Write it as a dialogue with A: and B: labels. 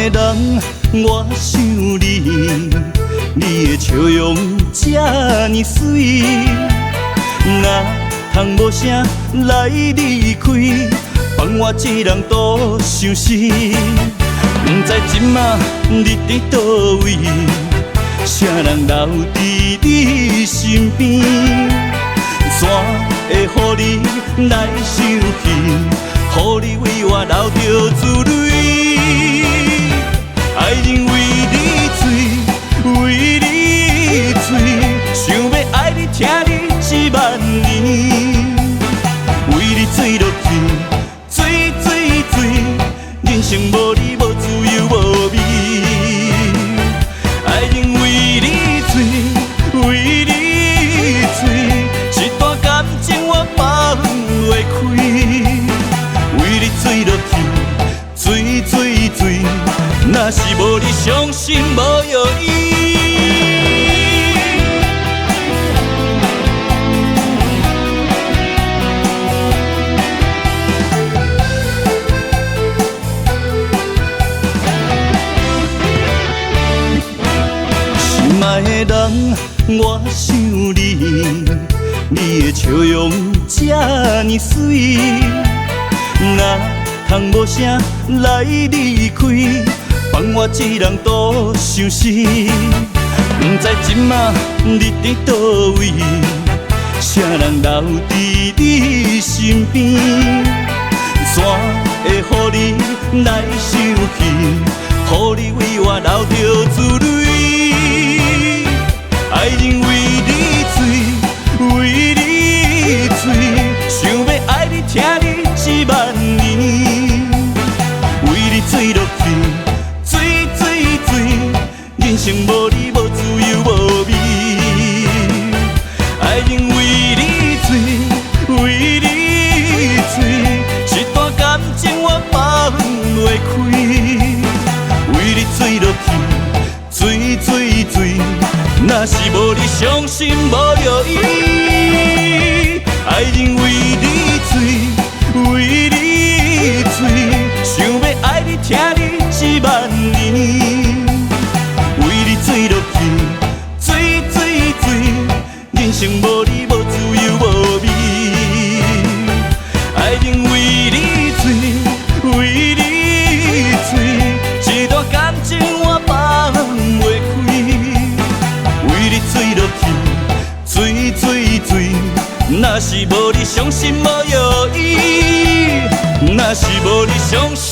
A: 愛的人，我想你，你的笑容這呢媠，若通無聲來離開，放我一人獨相思。不知這馬你佇佗位，啥人留佇你身邊？怎會予你來受氣？予你為我流著珠淚。愛人為你醉，為你醉，想欲愛你疼你一萬年，為你醉落去，醉醉醉，人生無你無自由無味。愛人為你醉，為你醉，這段感情我放袂開，為你醉落去，醉醉醉，若是無你傷心無藥醫。心愛的人，我想你，你的笑容這呢媠，若通無聲來離開，放我一人獨相思。不知這馬你佇佗位，啥人留佇你身邊？怎會予你來受氣？予你為我流著珠淚。愛人為你醉，為你醉，想欲愛你疼你一萬年，為你醉落去，醉醉醉，人生無你無自由無味。愛人為你醉，為你醉，這段感情我放袂開，為你醉落去，醉醉醉，若是無你傷心無藥醫。愛人為你醉，為你醉，想欲愛你疼你一萬年，為你醉落去，醉醉醉，人生無你無自由無味。愛人為你醉，為你醉，這段感情我放袂開，為你醉落去，醉醉醉，若是無你傷心無藥醫，若是無你傷心。